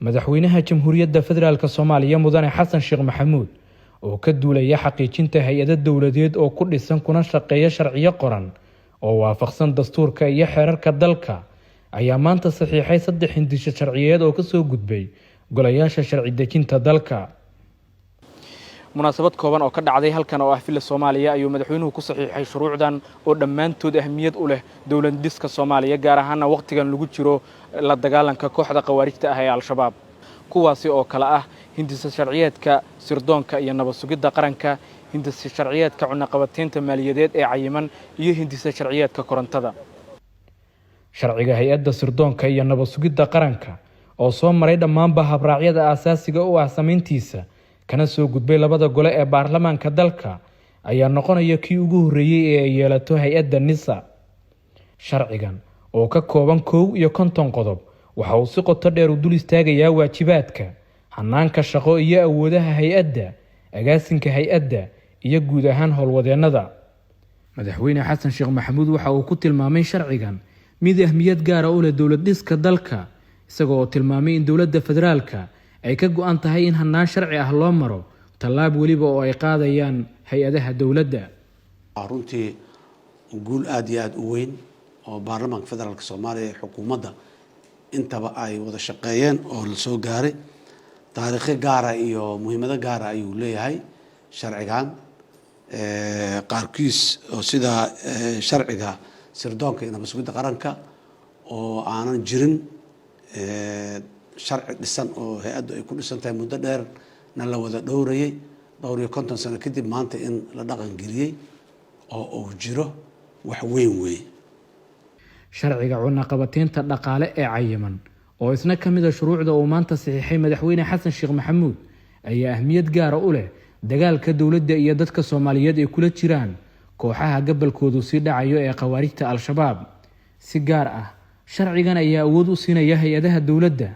Madaxweynaha Jamhuuriyadda Federaalk Soomaaliya, Mudane Xasan Sheekh Maxamuud, oo ka duulaya xaqiijinta hay-ado dowladeed oo ku dhisan kuna shaqeeya sharciyo qoran oo waafaqsan dastuurka iyo xeerarka dalka, ayaa maanta saxiixay saddex hindisho sharciyeed oo kasoo gudbay golayaasha sharci dejinta dalka. Munaasabad kooban oo ka dhacday halkan oo ah Villa Soomaaliya ayuu madaxweynuhu ku saxiixay shuruucdan oo dhammaantood ahmiyad u leh dowlad dhiska Soomaaliya, gaar ahaana wakhtigan lagu jiro la dagaalanka kooxda khawaarijta ah ee Al-Shabaab, kuwaasi oo kale ah hindisa sharciyeedka sirdoonka iyo nabad sugidda qaranka, hindisa sharciyeedka cunaqabateynta maaliyadeed ee cayiman iyo hindisa sharciyeedka korontada. Sharciga hay-adda sirdoonka iyo nabad sugidda qaranka, oo soo maray dhammaanba habraacyada aasaasiga u ah samayntiisa, kana soo gudbay labada gole ee baarlamaanka dalka, ayaa noqonaya kii ugu horreeyey ee ay yeelato hay-adda NISA. Sharcigan oo ka kooban 51 qodob waxa uu si qoto dheer u dul istaagayaa waajibaadka, hanaanka shaqo iyo awoodaha hay-adda, agaasinka hay-adda iyo guud ahaan howlwadeennada. Madaxweyne Xasan Sheekh Maxamuud waxa uu ku tilmaamay sharcigan mid ahmiyad gaara u leh dowlad dhiska dalka, isaga oo tilmaamay in dowladda federaalka ay ka go-an tahay in hanaan sharci ah loo maro tallaab weliba oo ay qaadayaan hay-adaha dowladda. Runtii guul aada iyo aada u weyn oo baarlamaanka federaalka Soomaaliya ee xukuumadda intaba ay wada shaqeeyeen oo la soo gaaray. Taariikhyo gaara iyo muhiimado gaara ayuu leeyahay sharcigan qaarkiis, oo sida sharciga sirdoonka iyo nabad sugidda qaranka, oo aanan jirin sharci dhisan oo hay-addu ay ku dhisan tahay, muddo dheerna la wada dhowrayay. Dhowr iyo 50 sano kadib maanta in la dhaqan geliyey oo uu jiro wax weyn weeye. Sharciga cunaqabateynta dhaqaale ee cayiman, oo isna ka mid a shuruucda uu maanta saxiixay madaxweyne Xasan Sheekh Maxamuud, ayaa ahmiyad gaara u leh dagaalka dowladda iyo dadka Soomaaliyeed ay kula jiraan kooxaha gabalkoodu sii dhacayo ee khawaarijta Al-Shabaab. Si gaar ah, sharcigan ayaa awood u siinaya hay-adaha dowladda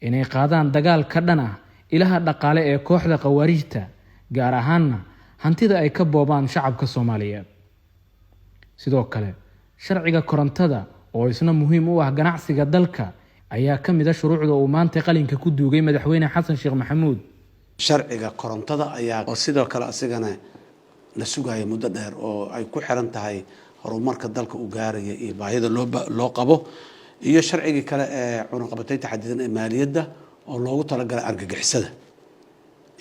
inay qaadaan dagaal ka dhan ah ilaha dhaqaale ee kooxda khawaarijta, gaar ahaanna hantida ay ka boobaan shacabka Soomaaliyeed. Sidoo kale, sharciga korontada, oo isna muhiim u ah ganacsiga dalka, ayaa ka mid a shuruucda uu maanta qalinka ku duugay madaxweyne Xasan Sheekh Maxamuud. Sharciga korontada ayaa oo sidoo kale asigana la sugaya muddo dheer, oo ay ku xiran tahay horumarka dalka uu gaaraya iyo baahida loo qabo, iyo sharcigii kale ee cunaqabataynta xadidan ee maaliyadda, oo loogu talagalay argagixisada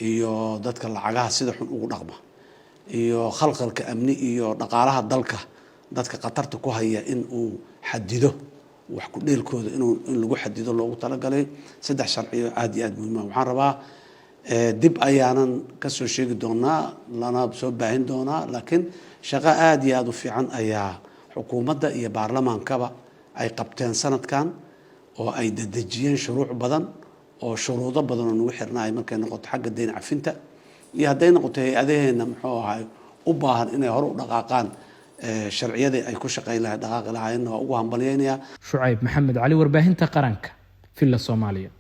iyo dadka lacagaha sida xun ugu dhaqma iyo khalkhalka amni iyo dhaqaalaha dalka dadka khatarta ku haya, in uu xadido wax ku dheelkooda, inuu in lagu xadido loogu talagalay. Saddex sharciyo aada iyo aada muhiima. Waxaan rabaa dib ayaanan kasoo sheegi doonaa, lana soo baahin doonaa, laakiin shaqo aada iyo aada u fiican ayaa xukuumadda iyo baarlamaankaba ay qabteen sanadkan, oo ay dedejiyeen shuruuc badan oo shuruudo badan oo nagu xirnaay, markay noqoto xagga deyn cafinta iyo hadday noqoto hay-adaheena, muxuu ahay, u baahan inay hore u dhaqaaqaan sharciyadii ay ku shaqayn lahay dhaqaaqi lahaayeenna. Waa ugu hambalyeynayaa. Shucayb Maxamed Cali, warbaahinta qaranka, Villa Soomaaliya.